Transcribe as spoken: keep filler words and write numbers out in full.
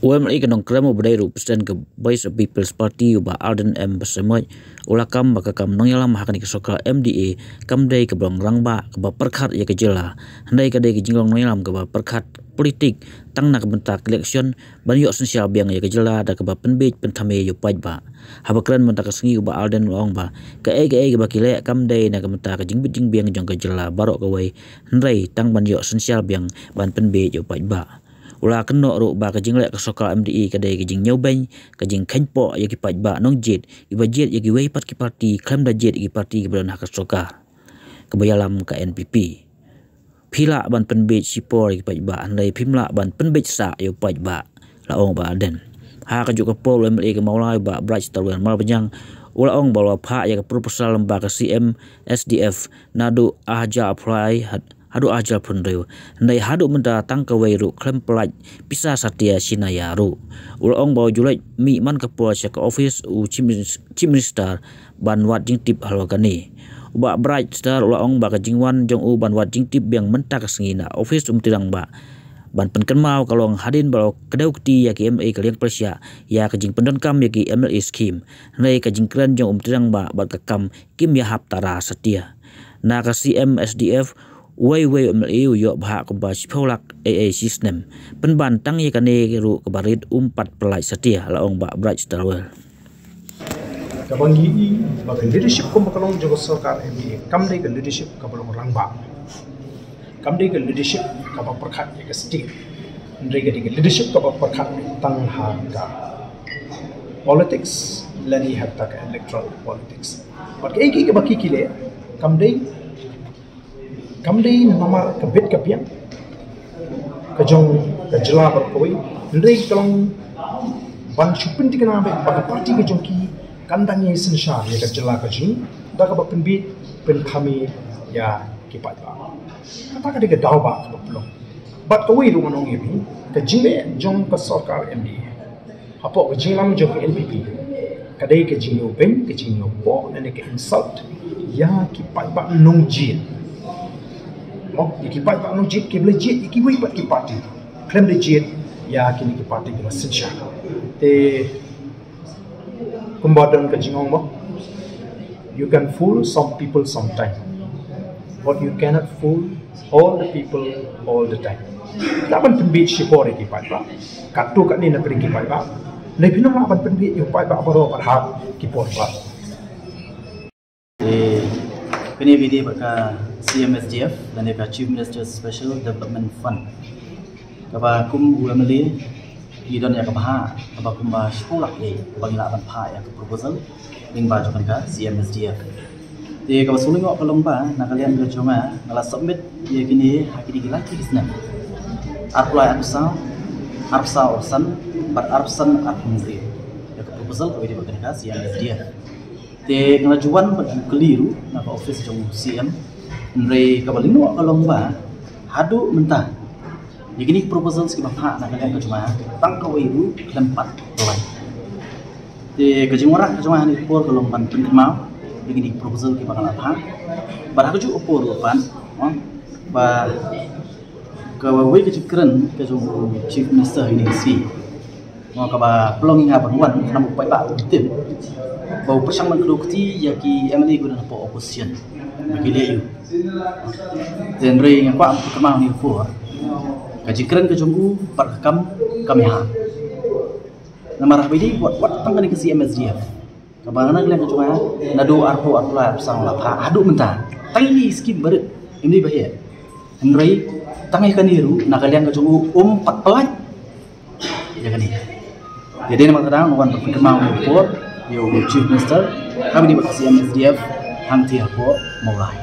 U M L A ka Nongkrem uba dei ruh u President ka Voice of People's Party, u Bah Ardent M Basaiawmoit, u la kam ba ka kam nongïalam ha kane ka sorkar M D A kam dei kaba long rangbah kaba pyrkhat ïa ka jylla, hynrei ka dei ka jinglong nongïalam kaba pyrkhat politik tang na ka bynta ka election ban ïoh synshar biang ïa ka jylla da kaba pynbiej pynthame ïa u paidbah. Haba kren mynta ka sngi, u Bah Ardent u la ong ba kaei kaei kaba ki leh kam dei na ka bynta ka jingbit jingbiang jong ka jylla baroh kawei, hynrei tang ban ïoh synshar biang ban pynbiej ïa u paidbah. U la kynnoh ruh ba ka jingleh ka sorkar M D A ka dei ka jingñiewbeiñ, ka jingkheiñpoh ïa ki paidbah nongjied, iba jied ïa kiwei pat ki parti khlem da jied ïa ki parti kiba don ha ka sorkar kaba ïalam, ka N P P. Phi lah ban pynbiej shipor ïa ki paidbah, hynrei phim lah ban pynbiej sah ïa u paidbah, la ong Bah Ardent. Ha kajuh ka por, u M L A ka Mawlai, Bah Brightstarwell Marbaniang, u la ong ba u la phah ïa ka proposal lyngba ka C M S D F naduh ar hajar arphew lai had- haduh ar hajar arphew hynriew, hynrei haduh mynta tang kawei ruh khlem pyllait pisa satia shi naya ruh. U la ong ba u ju leit mih man ka por sha ka office u Chief Minis- Chief Minister ban wad jingtip halor kane. U Bah Brightstarwell u la ong ba ka jingwan jong u ban wad jingtip biang mynta ka sngi na office u Myntri Rangbah ban pynkynmaw ka long hadien ba la kdew kti ïa ki M L A ka liang pyrshah ïa ka jingpyndonkam ïa ki M L A scheme, hynrei ka jingkren jong u Myntri Rangbah bad ka kam kim ïahap tara satia. Na ka C M S D F, uwei uwei u M L A u ïoh bhah kumba shiphew lak ei ei shi snem, pynban tang ïa kane ruh kaba rit um pat pyllait satia, la ong Bah Brightstarwell. Kaba ngi i ba ka leadership kumba ka long jong ka sorkar M D A kam dei ka leadership kaba long rangbah, kam dei ka leadership kaba pyrkhat ïa ka state, hynrei ka dei ka leadership kaba pyrkhat tang ha ka politics lane ha ka electoral politics. Bad kaei kaei kaba ki ki leh kam dei kam dei namar ka bit ka biang ka jong ka jylla baroh kawei, hynrei ka long ban shu pynthikna ba ka party ka jong ki kan dang ïa synshar ïa ka jylla ka jong ngi da kaba pynbiej pynthame ïa ki paidbah. Kata ka dei ka daw ba kaba pynlong. Bad kawei ruh ngan ong ïa phi, ka jingleh jong ka sorkar M D A hapoh ka jingïalam jong ka N P P ka dei ka jingïoh beiñ, ka jingïoh poh lane ka insult ïa ki paidbah nongjied. Mo, ïa ki paidbah nongjied kiba la jied ïa kiwei pat ki party, khlem da jied ïa kine ki party kiba synshar. Te kumba don ka jingong mo, you can fool some people sometime, but you cannot fool all the people all the time. Lah ban pynbiej shipor ïa ki paidbah katto katne na pdeng ki paidbah, ne phi nang lah ban pynbiej ïa u paidbah baroh pat ha ki por pat. Te kane ka video bad ka C M S D F lane ka Chief Minister's Special Development Fund, kaba kum u M L A ngi don ïa ka bhah kaba kumba shiphew lak ei kaba ngi lah ban phah ïa ka proposal lyngba jong ka C M S D F. Te kaba sngewlyngngoh ka long ba na ka liang ka jong nga, nga la submit ïa kine ha kine ki lai ki snem, arphew lai arphew saw, arphew saw arphew san bad arphew san arphew hynriew, ïa ka proposal kaba ïadei bad ka C M S D F. Te nga la ju wan bad ju kylli ruh na ka office jong u C M, hynrei kaba lyngngoh ka long ba haduh mynta ïa kine ki proposals kiba phah na ka liang ka jong nga, tang kawei ruh khlem pat kawei. Te ka jingwanrah ka jong nga ha kane ka por ka long ban pynkynmaw ïa kine ki proposal kiba nga la phah. Bad ha kajuh ka por ruh pat, ba kawei ka jingkren ka jong u Chief Minister ha kine ki sngi, mo, kaba pynlong ïa nga ban wan, khnang ba u paidbah un tip ba u pyrshang ban kdew kti ïa ki M L A kiba don hapoh opposition ba ki leh aïu. Te hynrei nga kwah ban pynkynmaw ha kane ka por, ka jingkren ka jong u bad ka kam kam ïahap. Namar haba ïadei wat wat tang kane ka C M S D F kaba na ka liang ka jong nga, naduh arphew, arphew lai, arphew san la phah haduh mynta, tang ine i skim barit, ine i ba heh. Hynrei tang ïa kane ruh na ka liang ka jong u um pat pyllait ïa kane. Te dei namar kata nga wan ban pynkynmaw ha kane ka por ïa u Chief Minister, kaba ïadei bad ka C M S D F hangtei hapoh Mawlai.